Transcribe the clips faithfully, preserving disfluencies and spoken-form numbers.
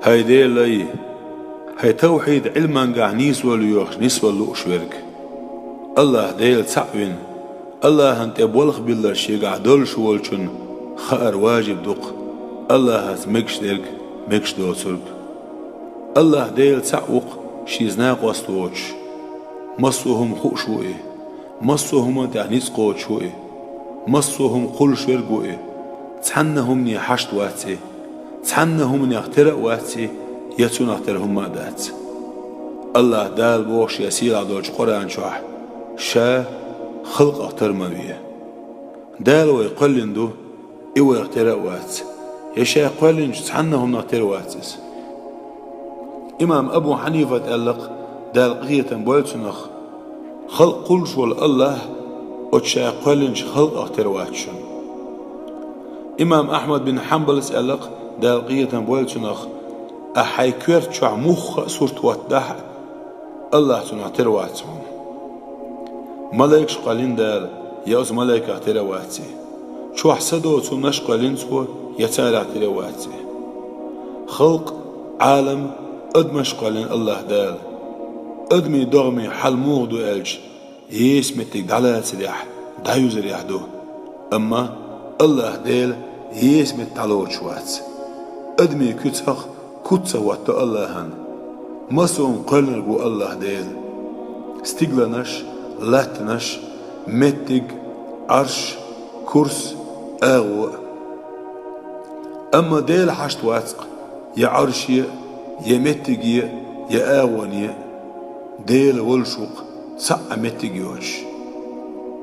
ХӀай Делай, хӀай тавхьид Ӏилмангахь нийсвала йохуш нисвала лууш верг. АллахӀ Дела цхьаъ вина, АллахӀан тӀе болх биллар шегахь долуш волчун хаар важиб ду-кх АллахӀаца мегаш дерг, мегаш доцург. АллахӀ Дела цхьаъ ву-кх, шеца накъост воцуш. Массо а хӀума хууш ву И. Массо а хӀуманна тӀехь ницкъ кхочуш ву И. Массо а хӀума кхуллуш верг ву И. Цхьанна а хӀумане хьашт вац И. Цхьанна а хӀуманех тера а вац И, я Цунах тера хӀумма а дац. АллахӀ Дала боху Шен сийлахь долчу Къуръан чохь: «Ша халкъах тера ма ве». Дала вай кхоьллина ду, И вайх тера а вац, я Ша кхоьллинчу цхьанна а хӀуманах тера вац Иза. Имам Абу Хьанифат аьлла-кх, Дала къинхетам бойла цунах: «Халкъ кхуллуш волу АллахӀ оцу Ша кхоьллинчу халкъах тера вац шуна». Имам Ахьмад бин Хьанбалас аьлла-кх, Дала къинхетам бойла цунах: «Ахьа хьайн коьрта чохь муьлхха а сурт хӀоттадахь а, АллахӀ цунах тера вац хьуна». Малайкаш кхоьллина Дала, я оцу малайках тера а вац И. Чохь са доцу хӀуманаш кхоьллина Цо, я царах тера а вац И. Халкъ, Ӏалам, адамаш кхоьллина АллахӀ Дала. Адамийн догӀмийн хьал муха ду аьлча, еса меттиг дӀалацарехь, дӀаюзарехь ду. Амма АллахӀ Дела еса меттиг дӀалоцуш вац. Адамийн куьцах куц ца хӀотто АллахӀан. Массо а хӀума кхоьллинарг ву АллахӀ Дела: стигланаш, латтанаш, меттиг, Ӏарш, курс, агӀо а. Амма Дела хьашт вац-кх я Ӏарше а, я меттиге а, я агӀоне а. Дела волуш ву-кх, цхьа а меттиг йоцуш.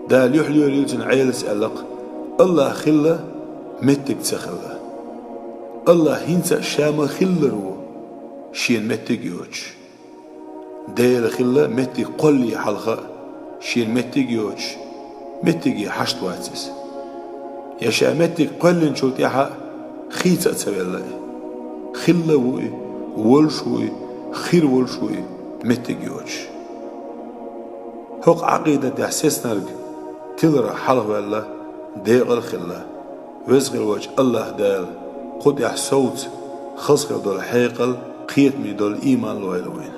Дала юьхь лоьрийла Цуьнан Ӏелас аьлла-кх: «АллахӀ хилла, меттиг ца хилла». АллахӀ хӀинца а Ша ма хиллара ву, Шена меттиг а йоцуш. Дела хилла меттиг кхоллале хьалха а, Шена меттиг а йоцуш, меттиге хьашт вац Иза. Я Ша меттиг кхоьллинчул тӀаьхьа а хийца а ца велла И. Хилла ву И, волуш ву И, хир волуш ву И, меттиг а йоцуш. ХӀокху Ӏакъидатехь сецнарг тиларх хьалхаваьлла, декъала а хилла, Веза хилла волчу АллахӀ Дала кху тӀехь совца хаза хир долу хьекъал, кхетаме долу ийман лойла вайна.